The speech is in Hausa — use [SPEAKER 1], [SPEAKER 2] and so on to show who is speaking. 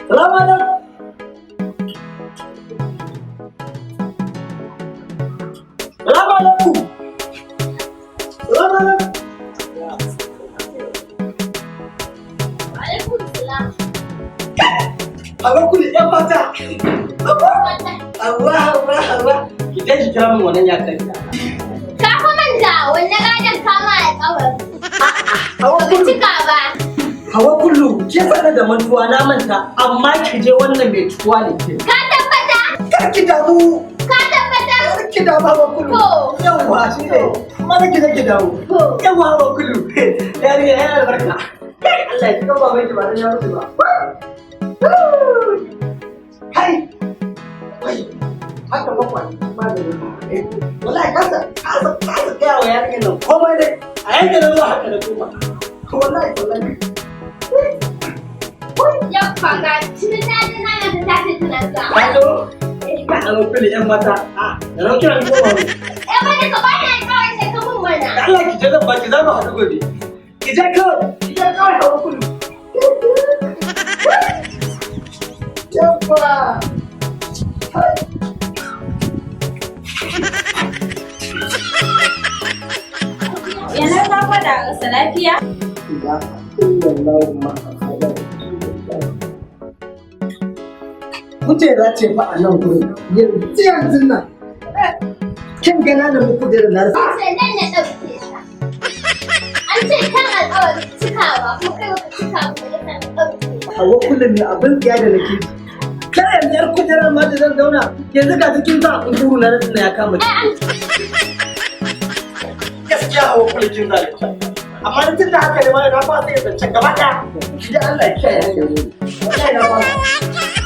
[SPEAKER 1] Salamu alaikum. Salamu alaikum. Salamu alaikum.
[SPEAKER 2] Alaikum salam.
[SPEAKER 1] Hawa Kulu, ƴan mata. Hawa, Hawa, Hawa. Ki je ki kira min wannan yakan.
[SPEAKER 2] Ka fa manta wannan ranar kama alƙawari.
[SPEAKER 1] Hawa
[SPEAKER 2] Ka
[SPEAKER 1] Kulu.
[SPEAKER 2] cika ba.
[SPEAKER 1] Hawa Kulu, ke sanar da mantuwa, na manta, amma ki je, wannan mai cikuwa ne ke.
[SPEAKER 2] Ka tabbata?
[SPEAKER 1] Kar ki damu.
[SPEAKER 2] Ka tabbata?
[SPEAKER 1] Kar ki damu, Hawa Kulu.
[SPEAKER 2] To.
[SPEAKER 1] Yawwa, shi ne. Amma ki je ki dawo.
[SPEAKER 2] To.
[SPEAKER 1] Yawwa, Hawa Kulu. Yarinya ya albarka. Kai, Allah ya ji kan baban ki ba dan ya mutu ba. Kai. Wai. Haka makwa maganin. Wallahi kasa gaya wa yarinyar nan komai dai. A yanke na zuwa haka da koma. Wallahi, wallahi.
[SPEAKER 2] Yawwa, ga tuni na ji na yanzu ta ce tana zuwa.
[SPEAKER 1] Ka zo? Ka aro fili ƴan mata. A, da na kira ni koma ne.
[SPEAKER 2] Eh, wani ka bani alƙawarin da ka mun mana.
[SPEAKER 1] Da Allah ki je, zan baki, za mu haɗu gobe. Ki je kawai, ki je kawai, Hawa Kulu. Yawwa. Hai.
[SPEAKER 3] Yana ta gwada a lafiya?
[SPEAKER 1] La illallah Muhammadur Rasulullah. Kujera ce fa a nan gurin. Yanzu yanzu nan. Kin gana da mu kujerar na rasa.
[SPEAKER 2] Sai nan na ɗauke ta. An ce kan alƙawari cikawa, kuma kai baka cika ba, yasa na ɗauke ta.
[SPEAKER 1] Hawa kullum ne abin tsiya da nake ji. Kar yanzu yar kujerar ma da zan zauna, yanzu ga cikin sa in na rasa ya kama.
[SPEAKER 2] Ai an
[SPEAKER 1] Gaskiya Hawa kullum kin zalunta. Amma ni tun da haka ne ma na fasa yin zancen gaba ɗaya. Ki da Allah ya kiyaye hanyar. Wallahi na fasa.